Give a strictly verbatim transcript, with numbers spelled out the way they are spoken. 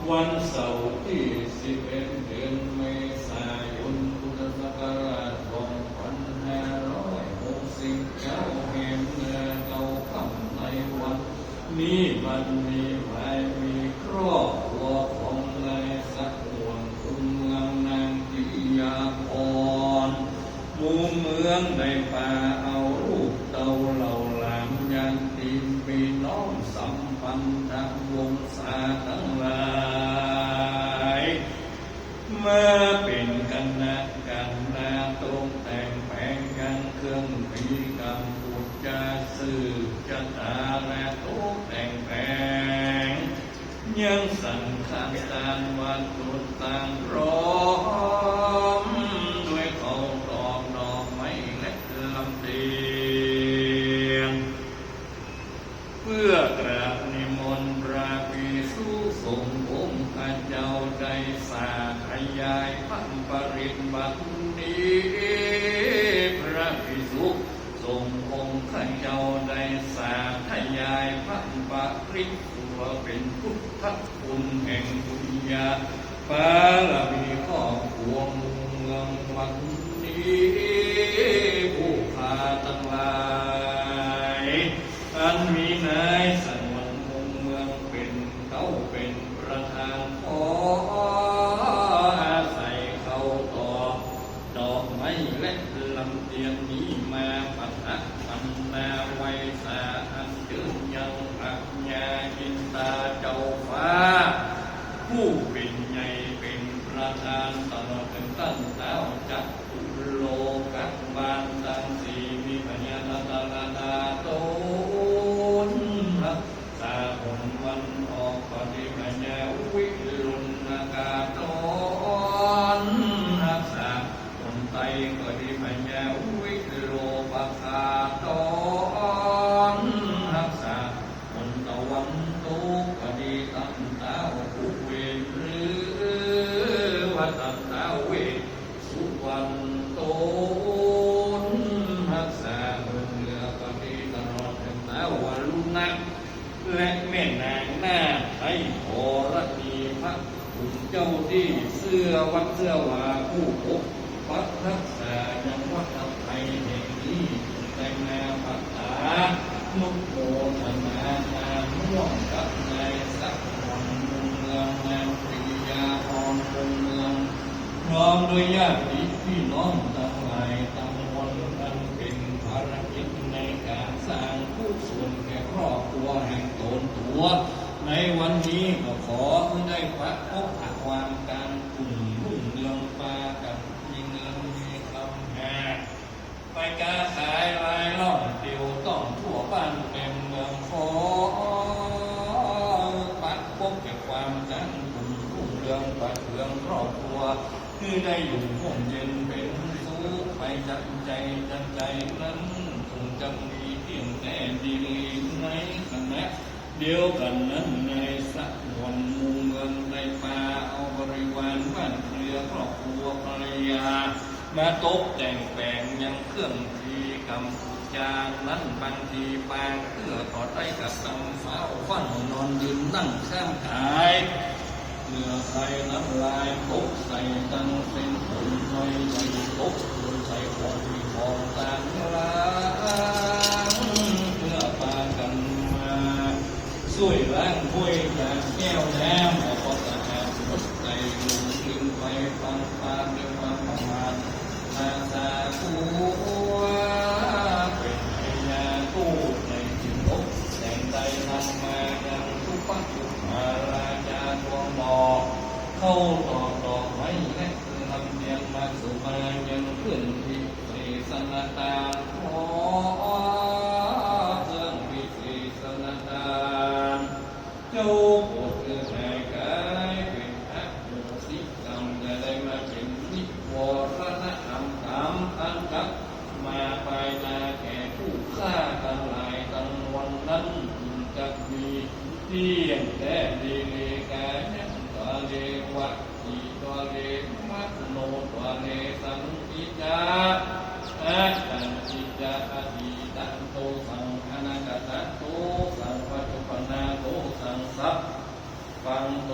วันเสาร์ตี้สิบเอ็ด เดือนเมษายน พุทธศักราชสองปันห้าร้อยหกสิบเก้า แหมเดือนเก้าค่ำในวันนี้ บัดนี้หมายมีครอบครัวของนายสงวน คุณเมือง นางปิยาพร หมู่เมืองได้ปาเอาลูกเต้าเหล่าหลานญาติพี่น้องสัมพันธวงศาตังหลาย มาเป๋นคณะกันนาตกแต่งแป๋งยังเครื่องปีกำปุจจาสืบจะตาและตกแต่งแป๋ง ยังสังฆทานวัตถุต่างพร้อม ด้วยข้าวตอกดอกไม้และลำเตียน เพื่อกราบนิมนต์พระภิกษุสงฆ์องค์ข้าเจ้าได้สาธยายพระปริตร บัดนี้ พระภิกษุสงฆ์องค์ข้าเจ้าได้สาธยายพระปริตร ว่าเป๋นพุทธคุณแห่งบุญญาบารมีครอบครัวหมู่เมือง บัดนี้ ผู้ข้าตังหลาย อันมีนายสงวน หมู่เมือง เป๋นเต๊าเป๋นประธาน ขออาศัยข้าวตอกดอกไม้และลำเตียนนี้มาปะทะปันนาไหว้สาอัญเจิญยังพระญาอินตาเจ้าฟ้า ผู้เป๋นใหญ่เป๋นประธาน ตลอดเถิงต้านเต๊าจัตุโลกบาลตังสี่ มีพญานาคราชต๋นรักษา หนวันออกก็ดีพญาวิรุณนาคราชต๋นรักษา หนใต้ก็ดีพญาวิโรปคราชต๋นรักษา หนตะวันตกก็ดีต้านเต๊ากุเวร หรือว่าต้านเต๊าเวสสุวรรณต๋นรักษา หนเหนือก็ดีตลอดเถิงเต๊าวรุณะ และแม่นางนาฏไทยธรณี พระคุณเจ้าตี้เจื้อวัดเจื้อวา ผู้ปกปักรักษายังวัดไทยแห่งนี้ ได้มาปะทะนุโมทนาทานร่วมกับนายสงวน หมู่เมือง นางปิยาพร หมู่เมือง พร้อมด้วยญาติพี่น้องตังหลายตังมวล อันเป๋นภารกิจในก๋านสร้างกุศลแก่ครอบครัวแห่งต๋นตั๋ว ในวันนี้ก็ขอได้ประกอบความก๋านกุ่มรุ่งเรืองปากั๋น มีเงินมีคำหา ไปก๊าขายรายล่องเตียวต้องทั่วบ้านเต็มเมือง ขอประกอบแก่ความก๋านกุ่มรุ่งเรืองปาเถืองครอบครัว คือได้อยู่ฮ่มเย็นเป๋นสุขไปจันใจ๋จันใจ๋นั้น คงจะมีเตี้ยงแต๊ดีหลี ในขณะเดียวกั๋นนั้น นายสงวน หมู่เมือง ได้ปาเอาบริวารบ้านเครือครอบครัวภรรยา มาตกแต่งแป๋งยังเครื่องปีกำปุจจานั้น บางทีปางเตื้อก็ได้กระตำฟ้าวฟั่นนอนยืนนั่งข้ามก๋าย เมื่อใครน้ำลายตกใส่ตังเส้นผมน้อยใหญ่ตกลงใส่ของมีของต่างล้าง เพื่อปากั๋นมาซ่วยล้างถ้วยจานแก้วน้ำ เอาความสะอาดหมดใส่ลงลืมไปปังปานด้วยความประมาท นาสาตัวเป๋นพญากู้ในจินตกแต่งใดนำมายังทุกปัจจุบันราชาทวงบอก เข้าตอกดอกไม้และลำเตียนมาสุมายังเครื่องพิเศษสนตาน ขอเครื่องพิเศษสนตาน เจ้าโปรดเถิดแห่กายเป๋นอโหสิกรรม จะได้มาเป๋นนิวรณธรรมกรรมอันกักมาปายหน้าแก่ผู้ข้าตังหลายตังมวลนั้น จักมีเตี้ยงแต๊ดีเลกายังตวาเลวะ จีตวาเลมโนตวาเลสันติจา อาสันติจา อดีตันโตสัง อนาคตันโตสัง ปัจจุบันนาโตสัง สัพพันโต